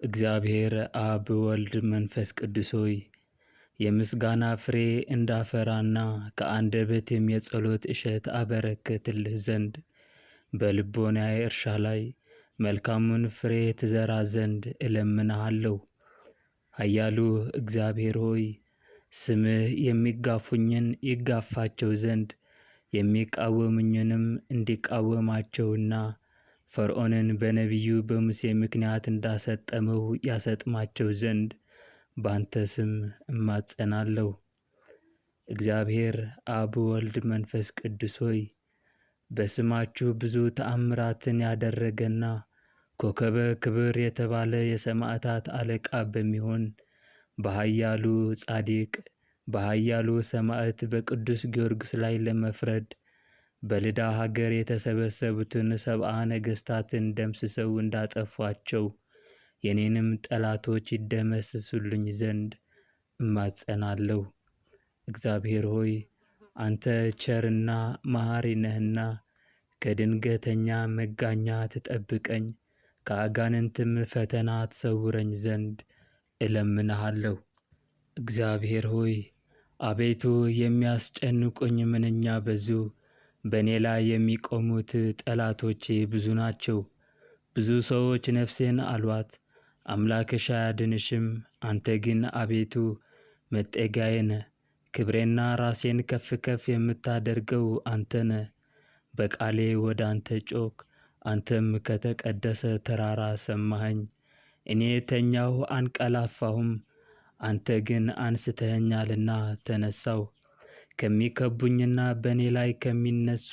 እግዚአብሔር አብ ወልድ መንፈስ ቅዱስ ሆይ የምስጋና ፍሬ እንዳፈራና ከአንደበቴም የጸሎት እሸት አበረክትልህ ዘንድ በልቦናዬ እርሻ ላይ መልካሙን ፍሬ ትዘራ ዘንድ እለምንሃለሁ። ኃያሉ እግዚአብሔር ሆይ ስምህ የሚጋፉኝን ይጋፋቸው ዘንድ የሚቃወሙኝንም እንዲቃወማቸውና ፈርዖንን በነቢዩ በሙሴ ምክንያት እንዳሰጠመው ያሰጥማቸው ዘንድ ባንተ ስም እማጸናለሁ። እግዚአብሔር አብ ወልድ መንፈስ ቅዱስ ሆይ በስማችሁ ብዙ ተአምራትን ያደረገና ኮከበ ክብር የተባለ የሰማዕታት አለቃ በሚሆን በኃያሉ ጻድቅ በኃያሉ ሰማዕት በቅዱስ ጊዮርጊስ ላይ ለመፍረድ በልዳ ሀገር የተሰበሰቡትን 70 ነገሥታትን ደምስሰው እንዳጠፏቸው የኔንም ጠላቶች ይደመስሱልኝ ዘንድ እማጸናለሁ። እግዚአብሔር ሆይ አንተ ቸርና መሐሪ ነህና ከድንገተኛ መጋኛ ትጠብቀኝ፣ ከአጋንንትም ፈተና ትሰውረኝ ዘንድ እለምንሃለሁ። እግዚአብሔር ሆይ አቤቱ የሚያስጨንቁኝ ምንኛ በዙ! በእኔ ላይ የሚቆሙት ጠላቶቼ ብዙ ናቸው። ብዙ ሰዎች ነፍሴን አሏት፣ አምላክሽ አያድንሽም። አንተ ግን አቤቱ መጠጊያዬ ነህ፣ ክብሬና ራሴን ከፍ ከፍ የምታደርገው አንተ ነህ። በቃሌ ወደ አንተ ጮክ፣ አንተም ከተቀደሰ ተራራ ሰማኸኝ። እኔ ተኛሁ አንቀላፋሁም፣ አንተ ግን አንስተኸኛልና ተነሳሁ። ከሚከቡኝና በእኔ ላይ ከሚነሱ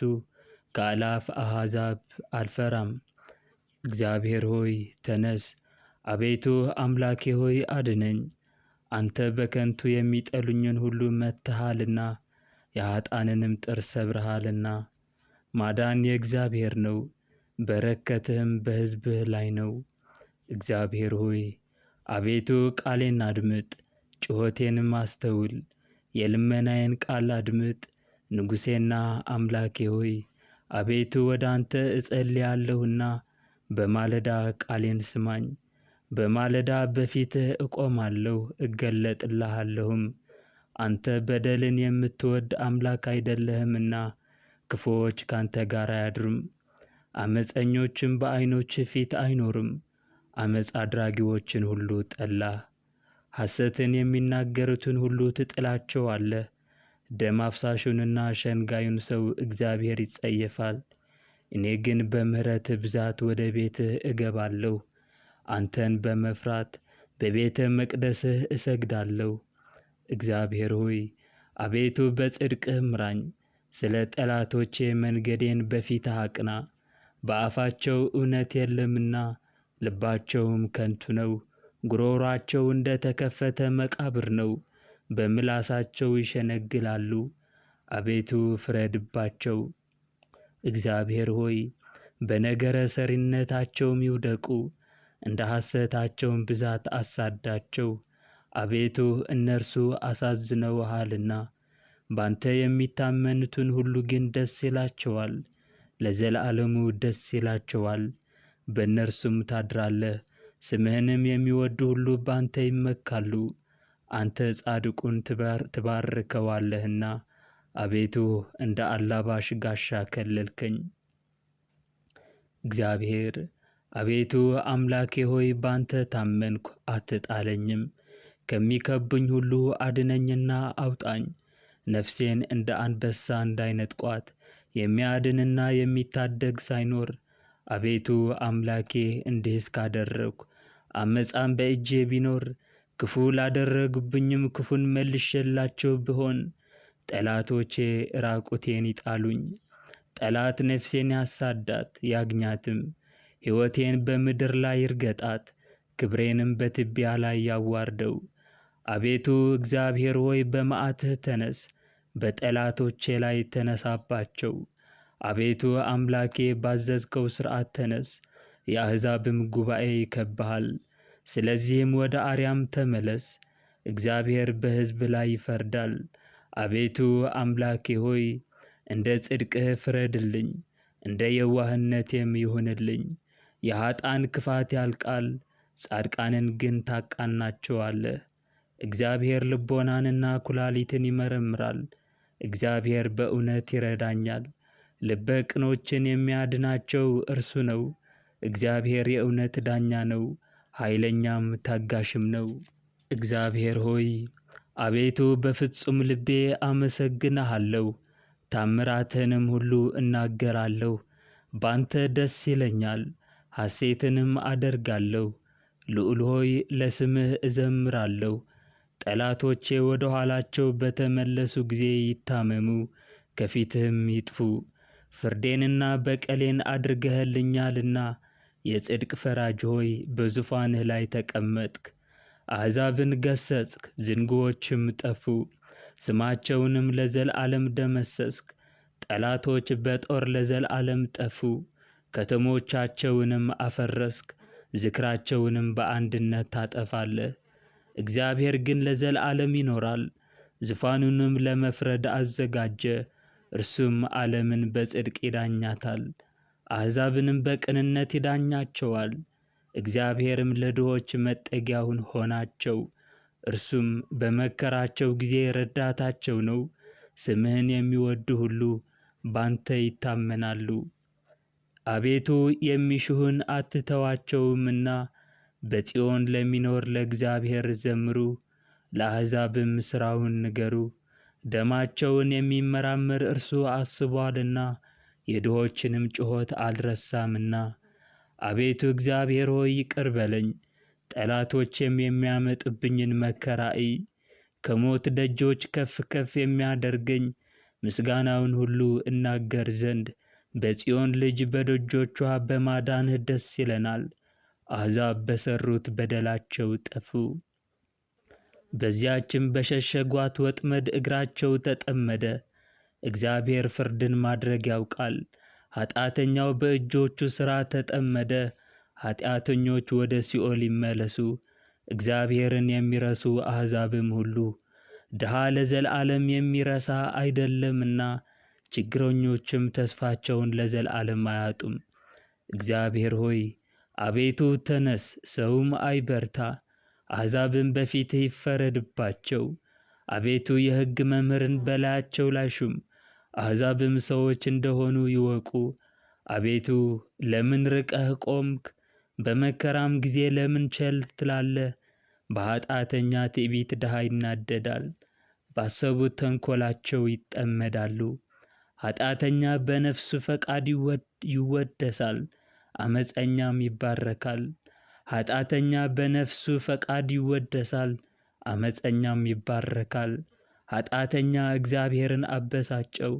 ከአእላፍ አሕዛብ አልፈራም። እግዚአብሔር ሆይ ተነስ፣ አቤቱ አምላኬ ሆይ አድነኝ። አንተ በከንቱ የሚጠሉኝን ሁሉ መትተሃልና የኃጥአንንም ጥርስ ሰብረሃልና። ማዳን የእግዚአብሔር ነው፣ በረከትህም በሕዝብህ ላይ ነው። እግዚአብሔር ሆይ አቤቱ ቃሌን አድምጥ፣ ጩኸቴንም አስተውል። የልመናዬን ቃል አድምጥ። ንጉሴና አምላኬ ሆይ አቤቱ ወደ አንተ እጸልያለሁና በማለዳ ቃሌን ስማኝ። በማለዳ በፊትህ እቆማለሁ እገለጥልሃለሁም። አንተ በደልን የምትወድ አምላክ አይደለህምና ክፉዎች ካንተ ጋር አያድሩም። አመፀኞችም በዓይኖችህ ፊት አይኖሩም። አመፅ አድራጊዎችን ሁሉ ጠላህ። ሐሰትን የሚናገሩትን ሁሉ ትጥላቸዋለህ። ደም አፍሳሹንና ሸንጋዩን ሰው እግዚአብሔር ይጸየፋል። እኔ ግን በምሕረትህ ብዛት ወደ ቤትህ እገባለሁ። አንተን በመፍራት በቤተ መቅደስህ እሰግዳለሁ። እግዚአብሔር ሆይ አቤቱ በጽድቅህ ምራኝ፣ ስለ ጠላቶቼ መንገዴን በፊትህ አቅና። በአፋቸው እውነት የለምና ልባቸውም ከንቱ ነው። ጉሮሯቸው እንደ ተከፈተ መቃብር ነው፣ በምላሳቸው ይሸነግላሉ። አቤቱ ፍረድባቸው። እግዚአብሔር ሆይ በነገረ ሰሪነታቸውም ይውደቁ፣ እንደ ሐሰታቸውም ብዛት አሳዳቸው። አቤቱ እነርሱ አሳዝነውሃልና፣ ባንተ የሚታመኑትን ሁሉ ግን ደስ ይላቸዋል፣ ለዘላለሙ ደስ ይላቸዋል። በእነርሱም ታድራለህ፣ ስምህንም የሚወዱ ሁሉ ባንተ ይመካሉ። አንተ ጻድቁን ትባርከዋለህና፣ አቤቱ እንደ አላባሽ ጋሻ ከለልከኝ። እግዚአብሔር አቤቱ አምላኬ ሆይ ባንተ ታመንኩ፣ አትጣለኝም። ከሚከቡኝ ሁሉ አድነኝና አውጣኝ። ነፍሴን እንደ አንበሳ እንዳይነጥቋት የሚያድንና የሚታደግ ሳይኖር። አቤቱ አምላኬ እንዲህ እስካደረግኩ አመፃም በእጄ ቢኖር፣ ክፉ ላደረጉብኝም ክፉን መልሼላቸው ብሆን፣ ጠላቶቼ ራቁቴን ይጣሉኝ። ጠላት ነፍሴን ያሳዳት ያግኛትም፣ ሕይወቴን በምድር ላይ ይርገጣት፣ ክብሬንም በትቢያ ላይ ያዋርደው። አቤቱ እግዚአብሔር ሆይ በመዓትህ ተነስ፣ በጠላቶቼ ላይ ተነሳባቸው። አቤቱ አምላኬ ባዘዝከው ሥርዓት ተነስ፣ የአሕዛብም ጉባኤ ይከብብሃል። ስለዚህም ወደ አርያም ተመለስ፣ እግዚአብሔር በሕዝብ ላይ ይፈርዳል። አቤቱ አምላኬ ሆይ እንደ ጽድቅህ ፍረድልኝ፣ እንደ የዋህነቴም ይሁንልኝ። የኃጥአን ክፋት ያልቃል፣ ጻድቃንን ግን ታቃናቸዋለህ። እግዚአብሔር ልቦናንና ኩላሊትን ይመረምራል። እግዚአብሔር በእውነት ይረዳኛል። ልበ ቅኖችን የሚያድናቸው እርሱ ነው። እግዚአብሔር የእውነት ዳኛ ነው፣ ኃይለኛም ታጋሽም ነው። እግዚአብሔር ሆይ አቤቱ በፍጹም ልቤ አመሰግንሃለሁ፣ ታምራትህንም ሁሉ እናገራለሁ። ባንተ ደስ ይለኛል፣ ሐሴትንም አደርጋለሁ። ልዑል ሆይ ለስምህ እዘምራለሁ። ጠላቶቼ ወደ ኋላቸው በተመለሱ ጊዜ ይታመሙ፣ ከፊትህም ይጥፉ። ፍርዴንና በቀሌን አድርገህልኛልና የጽድቅ ፈራጅ ሆይ በዙፋንህ ላይ ተቀመጥክ። አሕዛብን ገሠጽክ፣ ዝንጉዎችም ጠፉ። ስማቸውንም ለዘላለም ደመሰስክ። ጠላቶች በጦር ለዘላለም ጠፉ። ከተሞቻቸውንም አፈረስክ፣ ዝክራቸውንም በአንድነት ታጠፋለህ። እግዚአብሔር ግን ለዘላለም ይኖራል፣ ዙፋኑንም ለመፍረድ አዘጋጀ። እርሱም ዓለምን በጽድቅ ይዳኛታል፣ አሕዛብንም በቅንነት ይዳኛቸዋል። እግዚአብሔርም ለድሆች መጠጊያውን ሆናቸው፣ እርሱም በመከራቸው ጊዜ ረዳታቸው ነው። ስምህን የሚወዱ ሁሉ ባንተ ይታመናሉ። አቤቱ የሚሹህን አትተዋቸውምና፣ በጽዮን ለሚኖር ለእግዚአብሔር ዘምሩ፣ ለአሕዛብም ሥራውን ንገሩ። ደማቸውን የሚመራመር እርሱ አስቦአልና፣ የድሆችንም ጩኸት አልረሳምና። አቤቱ እግዚአብሔር ሆይ ይቅር በለኝ፣ ጠላቶቼም የሚያመጡብኝን መከራ እይ። ከሞት ደጆች ከፍ ከፍ የሚያደርገኝ ምስጋናውን ሁሉ እናገር ዘንድ በጽዮን ልጅ በደጆቿ በማዳንህ ደስ ይለናል። አሕዛብ በሠሩት በደላቸው ጠፉ። በዚያችም በሸሸጓት ወጥመድ እግራቸው ተጠመደ። እግዚአብሔር ፍርድን ማድረግ ያውቃል። ኃጢአተኛው በእጆቹ ሥራ ተጠመደ። ኃጢአተኞች ወደ ሲኦል ይመለሱ፣ እግዚአብሔርን የሚረሱ አሕዛብም ሁሉ። ድሃ ለዘላለም የሚረሳ አይደለምና፣ ችግረኞችም ተስፋቸውን ለዘላለም አያጡም። እግዚአብሔር ሆይ አቤቱ ተነስ፣ ሰውም አይበርታ፣ አሕዛብም በፊትህ ይፈረድባቸው። አቤቱ የሕግ መምህርን በላያቸው ላይ ሹም፣ አሕዛብም ሰዎች እንደሆኑ ይወቁ። አቤቱ ለምን ርቀህ ቆምክ? በመከራም ጊዜ ለምን ቸል ትላለህ? በኃጢአተኛ ትዕቢት ድሃ ይናደዳል፣ ባሰቡት ተንኰላቸው ይጠመዳሉ። ኃጢአተኛ በነፍሱ ፈቃድ ይወደሳል፣ ዓመፀኛም ይባረካል። ኃጢአተኛ በነፍሱ ፈቃድ ይወደሳል፣ ዓመፀኛም ይባረካል። ኃጢአተኛ እግዚአብሔርን አበሳጨው፣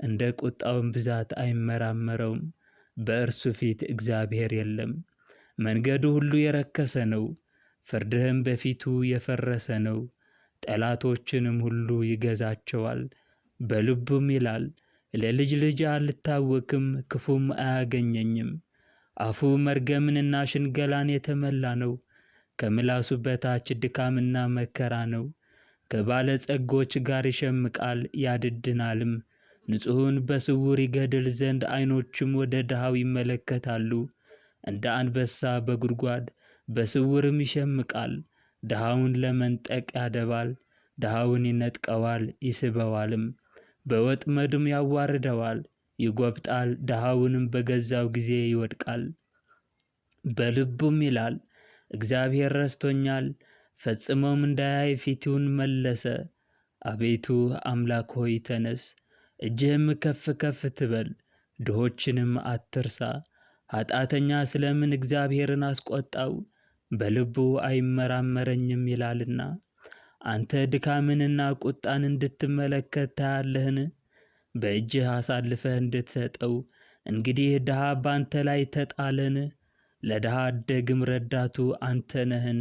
እንደ ቁጣውም ብዛት አይመራመረውም። በእርሱ ፊት እግዚአብሔር የለም። መንገዱ ሁሉ የረከሰ ነው፣ ፍርድህም በፊቱ የፈረሰ ነው። ጠላቶችንም ሁሉ ይገዛቸዋል። በልቡም ይላል፣ ለልጅ ልጅ አልታወክም፣ ክፉም አያገኘኝም። አፉ መርገምንና ሽንገላን የተመላ ነው። ከምላሱ በታች ድካምና መከራ ነው። ከባለጸጎች ጋር ይሸምቃል ያድድናልም። ንጹሑን በስውር ይገድል ዘንድ ዓይኖቹም ወደ ድሃው ይመለከታሉ። እንደ አንበሳ በጉድጓድ በስውርም ይሸምቃል። ድሃውን ለመንጠቅ ያደባል። ድሃውን ይነጥቀዋል ይስበዋልም፣ በወጥመዱም ያዋርደዋል። ይጎብጣል፣ ድሃውንም በገዛው ጊዜ ይወድቃል። በልቡም ይላል፣ እግዚአብሔር ረስቶኛል፣ ፈጽሞም እንዳያይ ፊቱን መለሰ። አቤቱ አምላክ ሆይ ተነስ፣ እጅህም ከፍ ከፍ ትበል፣ ድሆችንም አትርሳ። ኃጢአተኛ ስለምን እግዚአብሔርን አስቆጣው? በልቡ አይመራመረኝም ይላልና። አንተ ድካምንና ቁጣን እንድትመለከት ታያለህን? በእጅህ አሳልፈህ እንድትሰጠው እንግዲህ ድሃ ባንተ ላይ ተጣለን? ለድሃ አደግም ረዳቱ አንተ ነህን?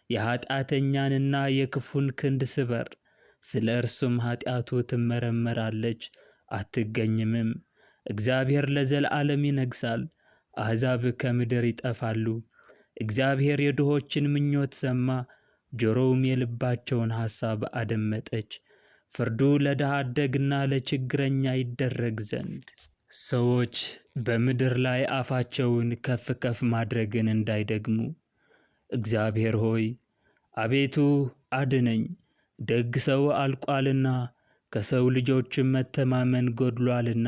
የኃጢአተኛንና የክፉን ክንድ ስበር፣ ስለ እርሱም ኃጢአቱ ትመረመራለች አትገኝምም። እግዚአብሔር ለዘላለም ይነግሣል፣ አሕዛብ ከምድር ይጠፋሉ። እግዚአብሔር የድሆችን ምኞት ሰማ፣ ጆሮውም የልባቸውን ሐሳብ አደመጠች። ፍርዱ ለድሃ አደግና ለችግረኛ ይደረግ ዘንድ ሰዎች በምድር ላይ አፋቸውን ከፍ ከፍ ማድረግን እንዳይደግሙ። እግዚአብሔር ሆይ አቤቱ አድነኝ፣ ደግ ሰው አልቋልና ከሰው ልጆችም መተማመን ጎድሏልና።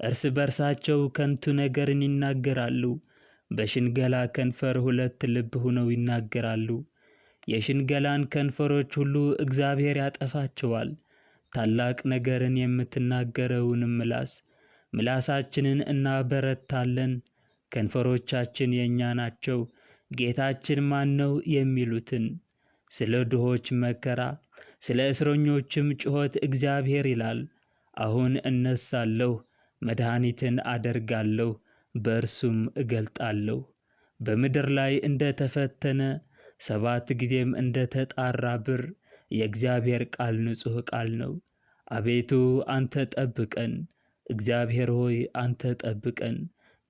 እርስ በርሳቸው ከንቱ ነገርን ይናገራሉ፣ በሽንገላ ከንፈር ሁለት ልብ ሆነው ይናገራሉ። የሽንገላን ከንፈሮች ሁሉ እግዚአብሔር ያጠፋቸዋል። ታላቅ ነገርን የምትናገረውንም ምላስ። ምላሳችንን እናበረታለን፣ ከንፈሮቻችን የእኛ ናቸው፣ ጌታችን ማን ነው የሚሉትን። ስለ ድሆች መከራ ስለ እስረኞችም ጩኸት እግዚአብሔር ይላል፣ አሁን እነሣለሁ፣ መድኃኒትን አደርጋለሁ፣ በእርሱም እገልጣለሁ። በምድር ላይ እንደ ተፈተነ 7 ጊዜም እንደ ተጣራ ብር የእግዚአብሔር ቃል ንጹሕ ቃል ነው። አቤቱ አንተ ጠብቀን፣ እግዚአብሔር ሆይ አንተ ጠብቀን፣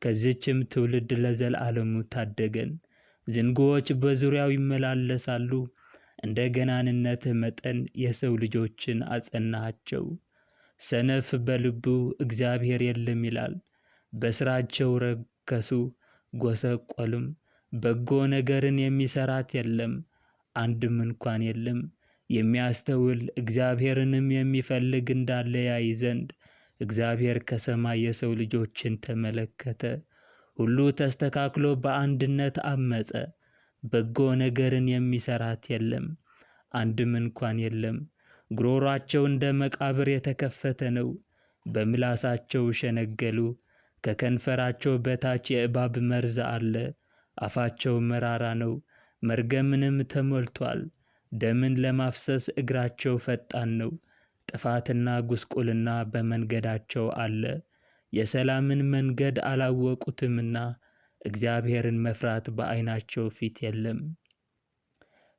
ከዚህችም ትውልድ ለዘላለሙ ታደገን። ዝንጉዎች በዙሪያው ይመላለሳሉ፣ እንደ ገናንነትህ መጠን የሰው ልጆችን አጸናሃቸው። ሰነፍ በልቡ እግዚአብሔር የለም ይላል። በሥራቸው ረከሱ ጎሰቆሉም። በጎ ነገርን የሚሠራት የለም፣ አንድም እንኳን የለም። የሚያስተውል እግዚአብሔርንም የሚፈልግ እንዳለ ያይ ዘንድ እግዚአብሔር ከሰማይ የሰው ልጆችን ተመለከተ። ሁሉ ተስተካክሎ በአንድነት አመፀ። በጎ ነገርን የሚሠራት የለም፣ አንድም እንኳን የለም። ጉሮሯቸው እንደ መቃብር የተከፈተ ነው፣ በምላሳቸው ሸነገሉ። ከከንፈራቸው በታች የእባብ መርዝ አለ። አፋቸው መራራ ነው፣ መርገምንም ተሞልቷል። ደምን ለማፍሰስ እግራቸው ፈጣን ነው። ጥፋትና ጉስቁልና በመንገዳቸው አለ። የሰላምን መንገድ አላወቁትምና እግዚአብሔርን መፍራት በዓይናቸው ፊት የለም።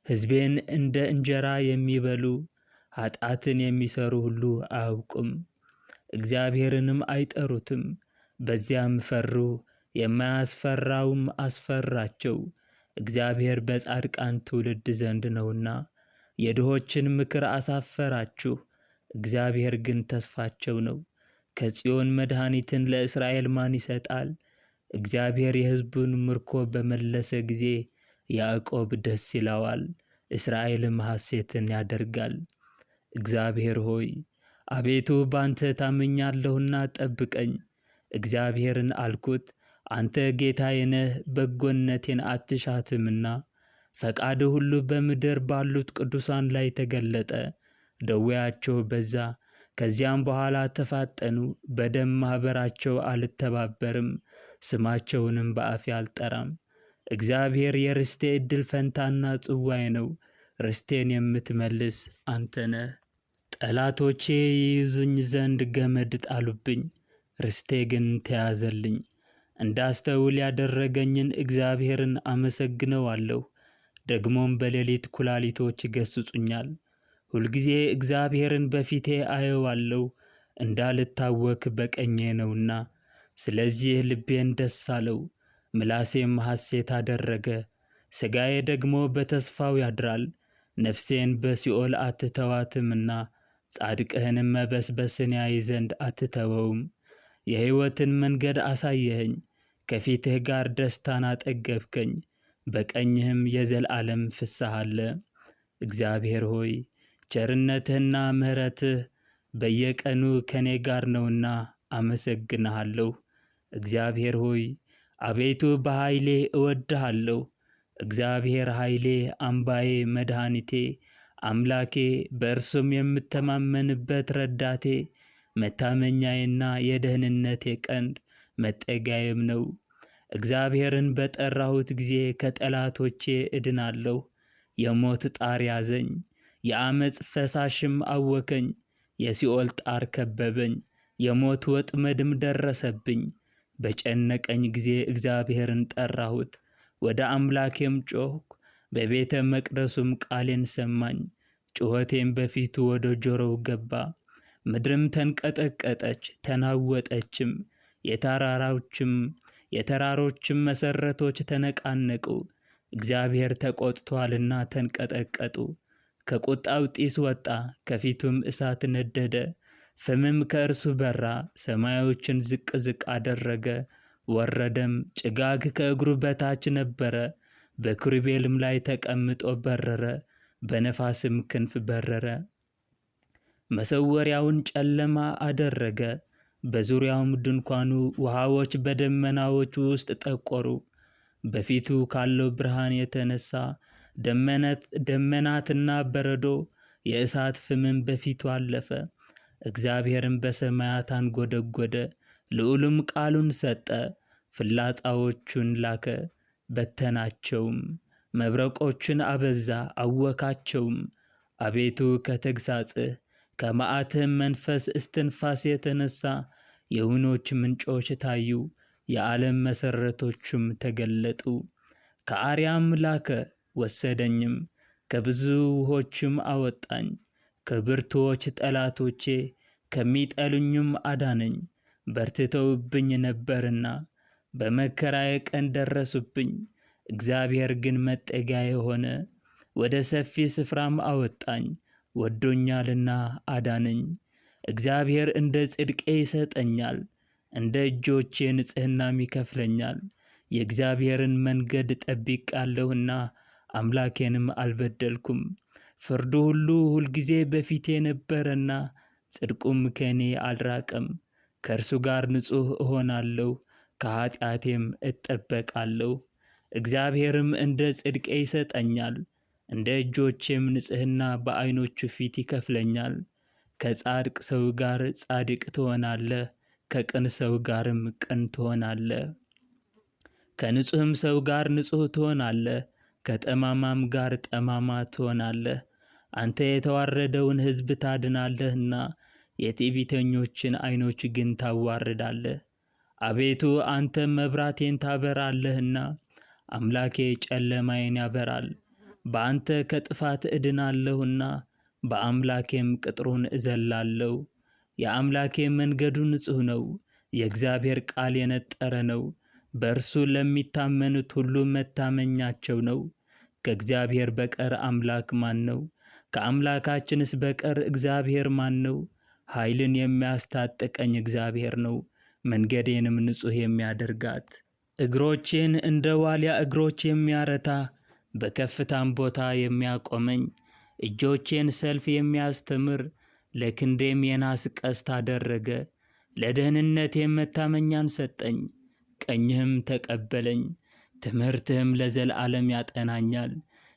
ሕዝቤን እንደ እንጀራ የሚበሉ ኃጢአትን የሚሠሩ ሁሉ አያውቁም፣ እግዚአብሔርንም አይጠሩትም። በዚያም ፈሩ፣ የማያስፈራውም አስፈራቸው። እግዚአብሔር በጻድቃን ትውልድ ዘንድ ነውና። የድሆችን ምክር አሳፈራችሁ፣ እግዚአብሔር ግን ተስፋቸው ነው። ከጽዮን መድኃኒትን ለእስራኤል ማን ይሰጣል? እግዚአብሔር የሕዝቡን ምርኮ በመለሰ ጊዜ ያዕቆብ ደስ ይለዋል፣ እስራኤልም ሐሴትን ያደርጋል። እግዚአብሔር ሆይ አቤቱ ባንተ ታምኛለሁና ጠብቀኝ። እግዚአብሔርን አልኩት፣ አንተ ጌታዬ ነህ፣ በጎነቴን አትሻትምና። ፈቃድህ ሁሉ በምድር ባሉት ቅዱሳን ላይ ተገለጠ። ደዌያቸው በዛ፣ ከዚያም በኋላ ተፋጠኑ። በደም ማኅበራቸው አልተባበርም፣ ስማቸውንም በአፌ አልጠራም። እግዚአብሔር የርስቴ ዕድል ፈንታና ጽዋዬ ነው፣ ርስቴን የምትመልስ አንተ ነህ። ጠላቶቼ ይይዙኝ ዘንድ ገመድ ጣሉብኝ፣ ርስቴ ግን ተያዘልኝ። እንዳስተውል ያደረገኝን እግዚአብሔርን አመሰግነዋለሁ። ደግሞም በሌሊት ኩላሊቶች ይገሥጹኛል። ሁልጊዜ እግዚአብሔርን በፊቴ አየዋለሁ፣ እንዳልታወክ በቀኜ ነውና። ስለዚህ ልቤን ደስ አለው፣ ምላሴም ሐሴት አደረገ። ሥጋዬ ደግሞ በተስፋው ያድራል። ነፍሴን በሲኦል አትተዋትምና ጻድቅህንም መበስበስን ያይ ዘንድ አትተወውም። የሕይወትን መንገድ አሳየኸኝ፣ ከፊትህ ጋር ደስታን አጠገብከኝ፣ በቀኝህም የዘላለም ፍስሐ አለ። እግዚአብሔር ሆይ ቸርነትህና ምሕረትህ በየቀኑ ከኔ ጋር ነውና አመሰግንሃለሁ። እግዚአብሔር ሆይ አቤቱ በኃይሌ እወድሃለሁ። እግዚአብሔር ኃይሌ፣ አምባዬ፣ መድኃኒቴ፣ አምላኬ፣ በእርሱም የምተማመንበት ረዳቴ፣ መታመኛዬና የደህንነቴ ቀንድ መጠጊያዬም ነው። እግዚአብሔርን በጠራሁት ጊዜ ከጠላቶቼ እድናለሁ። የሞት ጣር ያዘኝ፣ የአመፅ ፈሳሽም አወከኝ። የሲኦል ጣር ከበበኝ፣ የሞት ወጥመድም ደረሰብኝ። በጨነቀኝ ጊዜ እግዚአብሔርን ጠራሁት፣ ወደ አምላኬም ጮኽኩ። በቤተ መቅደሱም ቃሌን ሰማኝ፣ ጩኸቴም በፊቱ ወደ ጆሮው ገባ። ምድርም ተንቀጠቀጠች ተናወጠችም፣ የተራሮችም መሠረቶች ተነቃነቁ። እግዚአብሔር ተቆጥቶአልና ተንቀጠቀጡ። ከቁጣው ጢስ ወጣ፣ ከፊቱም እሳት ነደደ፣ ፍምም ከእርሱ በራ። ሰማዮችን ዝቅ ዝቅ አደረገ፣ ወረደም፣ ጭጋግ ከእግሩ በታች ነበረ። በኪሩቤልም ላይ ተቀምጦ በረረ፣ በነፋስም ክንፍ በረረ። መሰወሪያውን ጨለማ አደረገ፣ በዙሪያውም ድንኳኑ ውሃዎች በደመናዎች ውስጥ ጠቆሩ። በፊቱ ካለው ብርሃን የተነሳ ደመናትና በረዶ የእሳት ፍምም በፊቱ አለፈ። እግዚአብሔርም በሰማያት አንጎደጎደ፣ ልዑልም ቃሉን ሰጠ። ፍላጻዎቹን ላከ፣ በተናቸውም። መብረቆቹን አበዛ፣ አወካቸውም። አቤቱ ከተግሣጽህ ከመዓትህም መንፈስ እስትንፋስ የተነሳ የወይኖች ምንጮች ታዩ፣ የዓለም መሠረቶችም ተገለጡ። ከአርያም ላከ ወሰደኝም፣ ከብዙ ውኆችም አወጣኝ። ከብርቱዎች ጠላቶቼ ከሚጠሉኝም አዳነኝ። በርትተውብኝ ነበርና በመከራዬ ቀን ደረሱብኝ። እግዚአብሔር ግን መጠጊያዬ ሆነ፣ ወደ ሰፊ ስፍራም አወጣኝ። ወዶኛልና አዳነኝ። እግዚአብሔር እንደ ጽድቄ ይሰጠኛል፣ እንደ እጆቼ ንጽሕናም ይከፍለኛል። የእግዚአብሔርን መንገድ ጠብቄአለሁና አምላኬንም አልበደልኩም። ፍርዱ ሁሉ ሁልጊዜ በፊቴ ነበረና ጽድቁም ከእኔ አልራቀም። ከእርሱ ጋር ንጹሕ እሆናለሁ፣ ከኃጢአቴም እጠበቃለሁ። እግዚአብሔርም እንደ ጽድቄ ይሰጠኛል፣ እንደ እጆቼም ንጽሕና በዓይኖቹ ፊት ይከፍለኛል። ከጻድቅ ሰው ጋር ጻድቅ ትሆናለህ፣ ከቅን ሰው ጋርም ቅን ትሆናለህ። ከንጹሕም ሰው ጋር ንጹሕ ትሆናለህ፣ ከጠማማም ጋር ጠማማ ትሆናለህ። አንተ የተዋረደውን ሕዝብ ታድናለህና የትዕቢተኞችን ዓይኖች ግን ታዋርዳለህ። አቤቱ አንተ መብራቴን ታበራለህና አምላኬ ጨለማዬን ያበራል። በአንተ ከጥፋት እድናለሁና በአምላኬም ቅጥሩን እዘላለሁ። የአምላኬ መንገዱ ንጹሕ ነው፣ የእግዚአብሔር ቃል የነጠረ ነው። በእርሱ ለሚታመኑት ሁሉ መታመኛቸው ነው። ከእግዚአብሔር በቀር አምላክ ማን ነው? ከአምላካችንስ በቀር እግዚአብሔር ማን ነው? ኃይልን የሚያስታጥቀኝ እግዚአብሔር ነው፣ መንገዴንም ንጹሕ የሚያደርጋት። እግሮቼን እንደ ዋሊያ እግሮች የሚያረታ፣ በከፍታም ቦታ የሚያቆመኝ፣ እጆቼን ሰልፍ የሚያስተምር፣ ለክንዴም የናስ ቀስት አደረገ። ለደህንነቴም መታመኛን ሰጠኝ፣ ቀኝህም ተቀበለኝ። ትምህርትህም ለዘላለም ያጠናኛል፣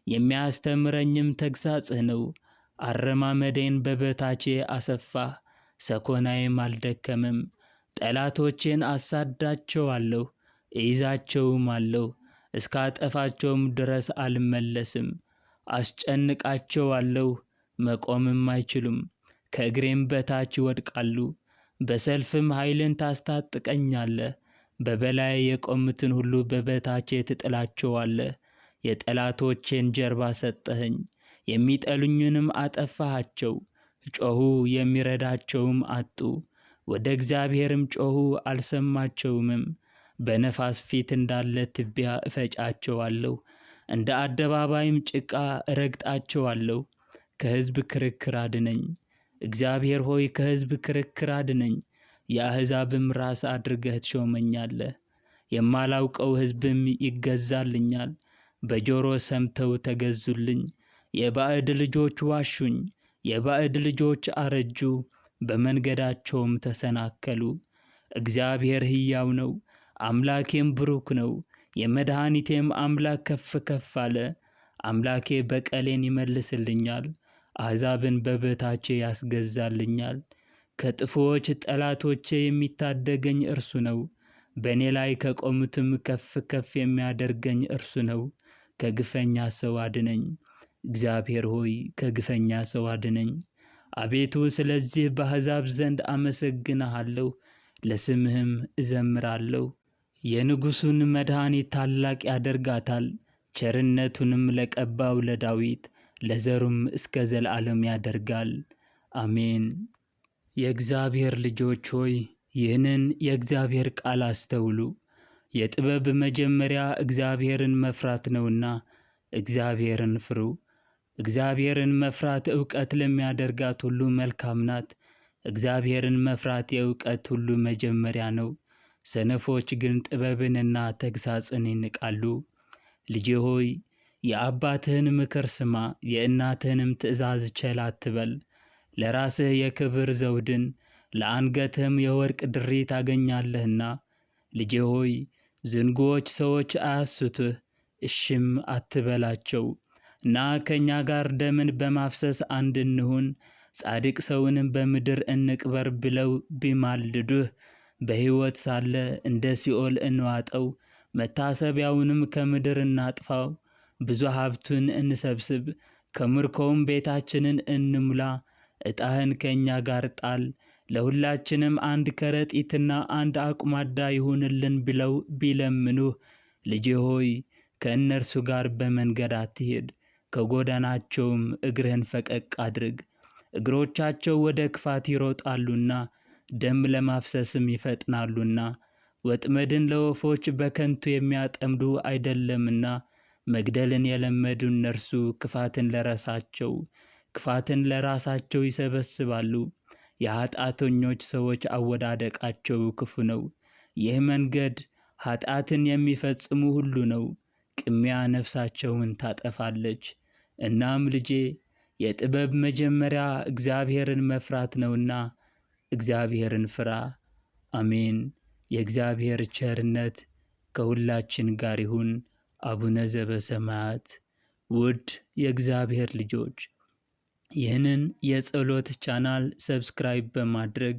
የሚያስተምረኝም ተግሣጽህ ነው። አረማመዴን በበታቼ አሰፋህ፣ ሰኮናዬም አልደከመም። ጠላቶቼን አሳዳቸዋለሁ፣ እይዛቸውም አለሁ፣ እስካጠፋቸውም ድረስ አልመለስም። አስጨንቃቸዋለሁ፣ መቆምም አይችሉም፣ ከእግሬም በታች ይወድቃሉ። በሰልፍም ኃይልን ታስታጥቀኛለህ፣ በበላይ የቆሙትን ሁሉ በበታቼ ትጥላቸዋለህ። የጠላቶቼን ጀርባ ሰጠኸኝ፣ የሚጠሉኝንም አጠፋሃቸው። ጮኹ፣ የሚረዳቸውም አጡ። ወደ እግዚአብሔርም ጮኹ፣ አልሰማቸውምም። በነፋስ ፊት እንዳለ ትቢያ እፈጫቸዋለሁ፣ እንደ አደባባይም ጭቃ እረግጣቸዋለሁ። ከሕዝብ ክርክር አድነኝ፣ እግዚአብሔር ሆይ ከሕዝብ ክርክር አድነኝ። የአሕዛብም ራስ አድርገህ ትሾመኛለህ። የማላውቀው ሕዝብም ይገዛልኛል። በጆሮ ሰምተው ተገዙልኝ። የባዕድ ልጆች ዋሹኝ፣ የባዕድ ልጆች አረጁ፣ በመንገዳቸውም ተሰናከሉ። እግዚአብሔር ሕያው ነው፣ አምላኬም ብሩክ ነው። የመድኃኒቴም አምላክ ከፍ ከፍ አለ። አምላኬ በቀሌን ይመልስልኛል፣ አሕዛብን በበታቼ ያስገዛልኛል። ከጥፉዎች ጠላቶቼ የሚታደገኝ እርሱ ነው። በእኔ ላይ ከቆሙትም ከፍ ከፍ የሚያደርገኝ እርሱ ነው። ከግፈኛ ሰው አድነኝ፣ እግዚአብሔር ሆይ ከግፈኛ ሰው አድነኝ። አቤቱ ስለዚህ በአሕዛብ ዘንድ አመሰግንሃለሁ፣ ለስምህም እዘምራለሁ። የንጉሡን መድኃኒት ታላቅ ያደርጋታል፣ ቸርነቱንም ለቀባው ለዳዊት ለዘሩም እስከ ዘለዓለም ያደርጋል። አሜን። የእግዚአብሔር ልጆች ሆይ ይህንን የእግዚአብሔር ቃል አስተውሉ። የጥበብ መጀመሪያ እግዚአብሔርን መፍራት ነውና እግዚአብሔርን ፍሩ። እግዚአብሔርን መፍራት እውቀት ለሚያደርጋት ሁሉ መልካም ናት። እግዚአብሔርን መፍራት የእውቀት ሁሉ መጀመሪያ ነው። ሰነፎች ግን ጥበብንና ተግሣጽን ይንቃሉ። ልጄ ሆይ፣ የአባትህን ምክር ስማ፣ የእናትህንም ትእዛዝ ቸል አትበል። ለራስህ የክብር ዘውድን ለአንገትህም የወርቅ ድሪ ታገኛለህና። ልጄ ሆይ፣ ዝንጉዎች ሰዎች አያስቱህ፣ እሽም አትበላቸው። ና ከእኛ ጋር ደምን በማፍሰስ አንድ እንሁን፣ ጻድቅ ሰውንም በምድር እንቅበር ብለው ቢማልዱህ፣ በሕይወት ሳለ እንደ ሲኦል እንዋጠው፣ መታሰቢያውንም ከምድር እናጥፋው። ብዙ ሀብቱን እንሰብስብ፣ ከምርኮውም ቤታችንን እንሙላ። ዕጣህን ከእኛ ጋር ጣል፣ ለሁላችንም አንድ ከረጢትና አንድ አቁማዳ ይሁንልን ብለው ቢለምኑህ፣ ልጄ ሆይ፣ ከእነርሱ ጋር በመንገድ አትሂድ፣ ከጎዳናቸውም እግርህን ፈቀቅ አድርግ። እግሮቻቸው ወደ ክፋት ይሮጣሉና፣ ደም ለማፍሰስም ይፈጥናሉና፣ ወጥመድን ለወፎች በከንቱ የሚያጠምዱ አይደለምና። መግደልን የለመዱ እነርሱ ክፋትን ለራሳቸው ይሰበስባሉ። የኃጢአተኞች ሰዎች አወዳደቃቸው ክፉ ነው። ይህ መንገድ ኃጢአትን የሚፈጽሙ ሁሉ ነው። ቅሚያ ነፍሳቸውን ታጠፋለች። እናም ልጄ፣ የጥበብ መጀመሪያ እግዚአብሔርን መፍራት ነውና እግዚአብሔርን ፍራ። አሜን። የእግዚአብሔር ቸርነት ከሁላችን ጋር ይሁን። አቡነ ዘበሰማያት። ውድ የእግዚአብሔር ልጆች፣ ይህንን የጸሎት channel subscribe በማድረግ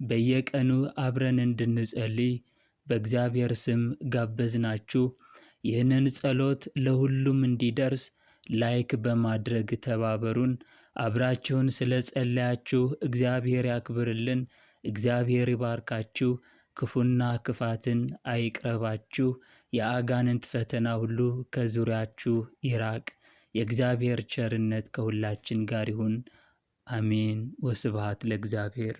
በየቀኑ አብረን እንድንጸልይ በእግዚአብሔር ስም ጋበዝናችሁ። ይህንን ጸሎት ለሁሉም እንዲደርስ like በማድረግ ተባበሩን። አብራችሁን ስለ ጸለያችሁ እግዚአብሔር ያክብርልን። እግዚአብሔር ይባርካችሁ። ክፉና ክፋትን አይቅረባችሁ። የአጋንንት ፈተና ሁሉ ከዙሪያችሁ ይራቅ። የእግዚአብሔር ቸርነት ከሁላችን ጋር ይሁን። አሜን። ወስብሐት ለእግዚአብሔር።